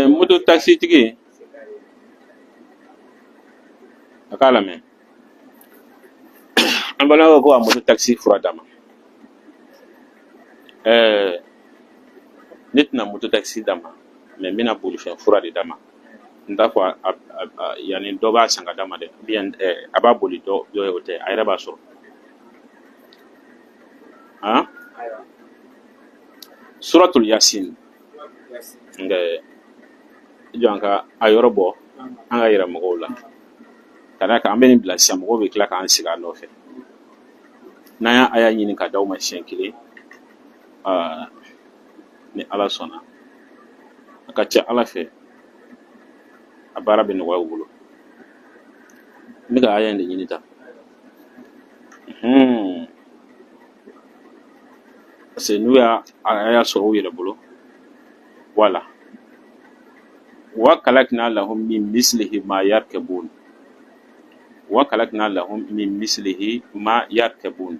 Moto takisitigi a k'a lamɛn. An balimakɛ ko ka moto takisi fura d'a ma. Ne tɛna moto takisi d'a ma, mais n bɛna bolifɛn fura de d'a ma. N t'a fɔ yanni dɔ b'a san ka d'a ma dɛ, bien a b'a boli dɔ dɔ ye, o tɛ, a yɛrɛ b'a sɔrɔ. Han, suratul yasin, nka jɔ an ka a yɔrɔ bɔ, an ka yira mɔgɔw la, ka d'a kan an bɛ nin bila sisan, mɔgɔw bɛ tila k'an sigi a nɔfɛ. N'an y'a aya ɲini ka d'aw ma siɲɛ kelen, ni Ala sɔnna, a ka ca Ala fɛ a baara bɛ nɔgɔya u bolo. N bɛ ka aya in de ɲini tan, parce que n'u y'a aya sɔrɔ u yɛrɛ bolo. Wala wa kalakna lahum min mislihi ma yarkabun, wa kalakna lahum min mislihi ma yarkabun,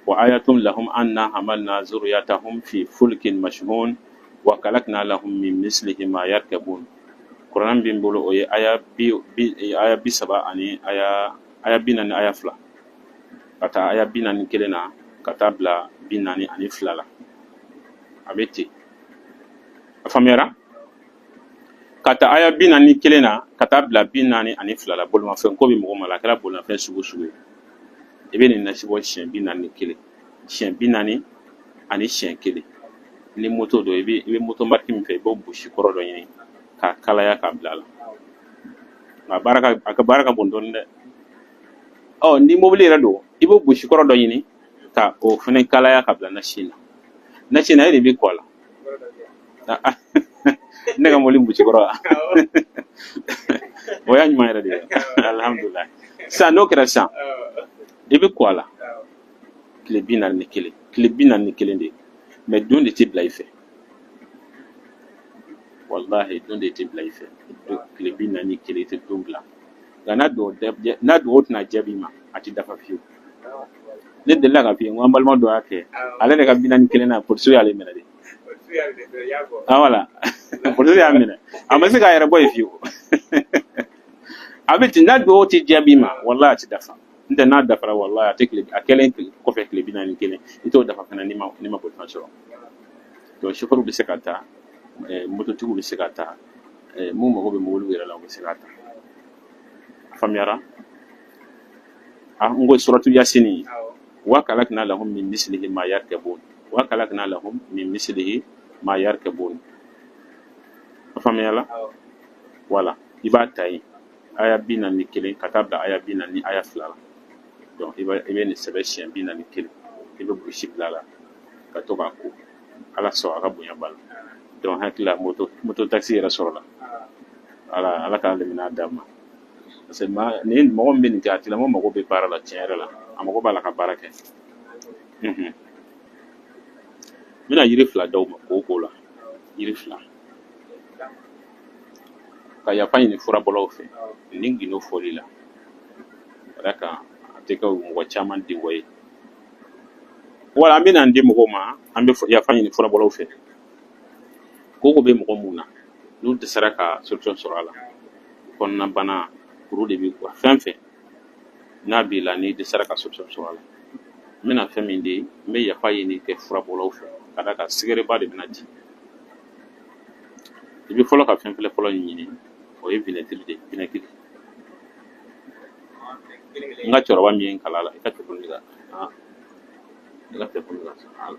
wa ayatun lahum anna hamalna zuriyatahum fi fulkin mashhun wa kalakna lahum min mislihi ma yarkabun. Kuranɛ bɛ n bolo, o ye aya bi aya 30 ani aya 40 aya 2 ka taa aya 41 na, ka taa bila 42 la. A bɛ ten, a faamuyara? Ka taa aya 41 na ka taa bila 42 la. Bolimafɛn ko bɛ mɔgɔ ma la, a kɛra bolimafɛn sugu sugu ye, i bɛ nin nasi bɔ siɲɛ 41, siɲɛ 40 ani siɲɛ kelen. Ni moto don, i bɛ moto mariki min fɛ, i b'o busi kɔrɔ dɔ ɲini k'a kalaya k'a bila a la. Nka a ka baara ka bon dɔɔnin dɛ. Ɔ, ni mobili yɛrɛ don, i b'o busi kɔrɔ dɔ ɲini ka o fana kalaya ka bila nasi na. Nasi na, e de bɛ kɔ a la. Ne ka mobili busi kɔrɔ, o y'a ɲuman yɛrɛ de ye, alhamdulilayi. Sisan n'o kɛra sisan, i bɛ ko a la tile 41, tile 41 de, mais don de tɛ bila i fɛ. Walahi, don de tɛ bila i fɛ. Tile 41, i tɛ don bila. Nka n'a dugawu tɛna jaabi i ma, a tɛ dafa fiyewu. Ne delila ka f'i ye, n ko an balima dɔ y'a kɛ, ale de ka 41 na, polisiw y'ale minɛ de. Ah voilà, polisiw y'a minɛ, a ma se k'a yɛrɛ bɔ yen fiyewu. A bɛ ten, n'a dugawu tɛ jaabi i ma, walahi, a tɛ dafa. N tɛ n'a dafara, walahi, a tɛ tile a kɛlen kɔfɛ tile 41, i t'o dafa fana n'i ma bolifɛn sɔrɔ. Donc chauffeur bɛ se ka taa, mototigiw bɛ se ka taa, mun mago bɛ mobiliw yɛrɛ la, u bɛ se ka taa. A faamuyara? A n ko suratu yasini, wa kalakna lahum min mislihi ma yarkabun, wa kalakna lahum min mislihi ma yarkabun. A faamuyala? Wala, i b'a ta yen, aya 41 ka taa bila aya 40 aya 2 la. Donc i bɛ nin sɛbɛn siɲɛ 41, i bɛ busi bila a la ka to k'a ko. Ala sɔn, a ka bonya b'a la. Donc hakili la, moto taxi yɛrɛ sɔrɔla. Ala, Ala k'a lemina d'a ma, parce que ma ni mɔgɔ min bɛ nin kɛ, a tigilamɔgɔ mago bɛ baara la tiɲɛ yɛrɛ la, a mago b'a la ka baara kɛ. N bɛna yiri fila d'aw ma k'o la, yiri fila, ka yafa ɲini furabɔlaw fɛ nin gindo fɔli la, ka d'a kan a tɛ kɛ mɔgɔ caman degun ye. Wala an bɛna di mɔgɔw ma, an bɛ yafa ɲini furabɔlaw fɛ. Ko bɛ mɔgɔ mun na, n'u dɛsɛra ka solution sɔrɔ a la, kɔnɔnabana, kuru de bɛ fɛn fɛn n'a b'i la, n'i dɛsɛra ka solution sɔrɔ a la, n bɛna fɛn min di, n bɛ yafa ɲini kɛ furabɔlaw fɛ, ka d'a kan sigɛrɛba de bɛna di. I bɛ fɔlɔ ka fɛn filɛ fɔlɔ ɲini, o ye vinaigre de ye, vinaigre. N ka cɛkɔrɔba min ye n kalan a la, i ka telefɔni ka, i ka telefɔni ka ala,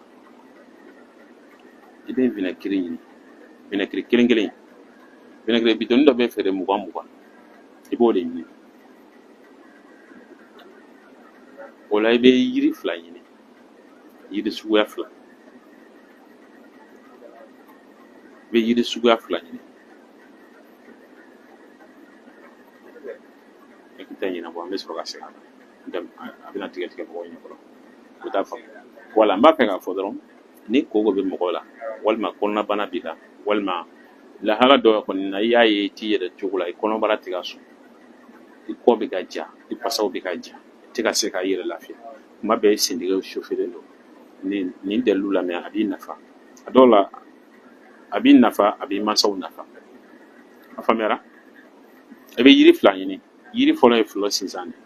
i bɛ vinaigre ɲini, vinaigre kelen kelen, vinaigre bidɔnni dɔ bɛ feere 20 20, i b'o de ɲini. O la, i bɛ yiri fila ɲini, yiri suguya fila, i bɛ yiri suguya fila ɲini. I tɛ ɲinɛ bɔ, an bɛ sɔrɔ ka segin a kan. A bɛna tigɛ tigɛ mɔgɔw ɲɛ kɔrɔ, u t'a faamu. Wala, n b'a fɛ k'a fɔ dɔrɔn, ni koko bɛ mɔgɔ la, walima kɔnɔnabana b'i la, walima lahala dɔ kɔni na, i y'a ye i t'i yɛrɛ cogo la, i kɔnɔbara tɛ ka sɔn, i kɔ bɛ ka ja, i pasaw bɛ ka ja, i tɛ ka se ka i yɛrɛ lafiya, kuma bɛɛ i sentigɛw sofelen don, nin dalilu lamɛn, a b'i nafa. A dɔw la A b'i nafa, a b'i mansaw nafa. A faamuyara? I bɛ yiri fila ɲini. Yiri fɔlɔ ye fulɔ sinsan de ye,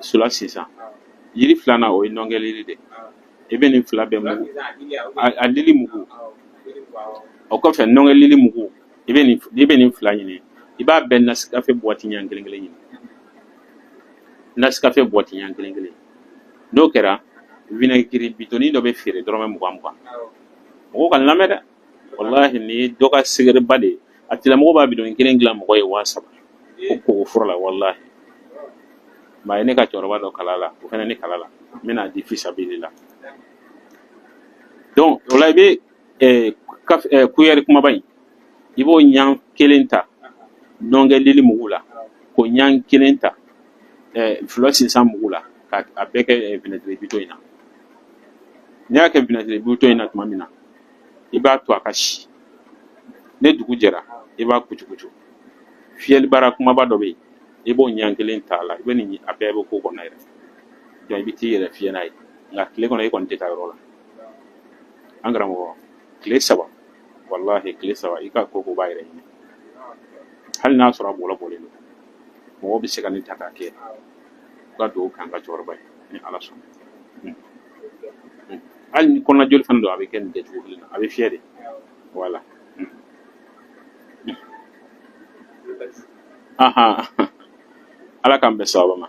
fulɔ sinsan. Yiri filanan, o ye nɔnkɛ lili de. I bɛ nin fila bɛɛ mugu, a lili mugu. O kɔfɛ, nɔnkɛ lili mugu, i bɛ nin fila ɲini. I b'a bɛɛ Nescafé boîte ɲɛ kelen kelen ɲini, Nescafé boîte ɲɛ kelen kelen. N'o kɛra, vinaigre bitɔnin dɔ bɛ feere dɔrɔmɛ 20 20. Mɔgɔw ka lamɛn dɛ, walahi, nin ye dɔ ka secret ba de ye. A tigilamɔgɔ b'a bidɔnin kelen dilan mɔgɔ ye 3000 ko koko fura la, walahi. Maa ye ne ka cɛkɔrɔba dɔ kala la, o fana ne kala la, n bɛna di fisabili la. Donc o la, i bɛ cuillère kumaba in, i b'o ɲan kelen ta nɔnkɛ lili mugu la, k'o ɲan kelen ta fulɔ sinsan mugu la, ka a bɛɛ kɛ vinaigre bitɔn in na. N'i y'a kɛ vinaigre bitɔn in na tuma min na, i b'a to a ka si. Ne dugu jɛra, i b'a kucukucu. Fiyɛlibara kumaba dɔ bɛ yen, i b'o ɲan kelen ta a la. I bɛ nin a bɛɛ bɛ k'o kɔnɔ yɛrɛ. Donc i bɛ t'i yɛrɛ fiyɛ n'a ye, nka tile kɔnɔ i kɔni tɛ taa yɔrɔ la. An karamɔgɔ, tile 3, walahi, tile 3, i ka koko b'a yɛrɛ ɲini. Hali n'a sɔrɔ a bɔlɔ bɔlen don, mɔgɔw bɛ se ka nin ta k'a kɛ. U ka dugawu k'an ka cɛkɔrɔba ye ni Ala sɔnna. Hali ni kɔnɔnajoli fana don, a bɛ kɛ nin kɛcogo kelen na, a bɛ fiyɛ de. Voilà. Ahan, Ala k'an bɛn sababa ma.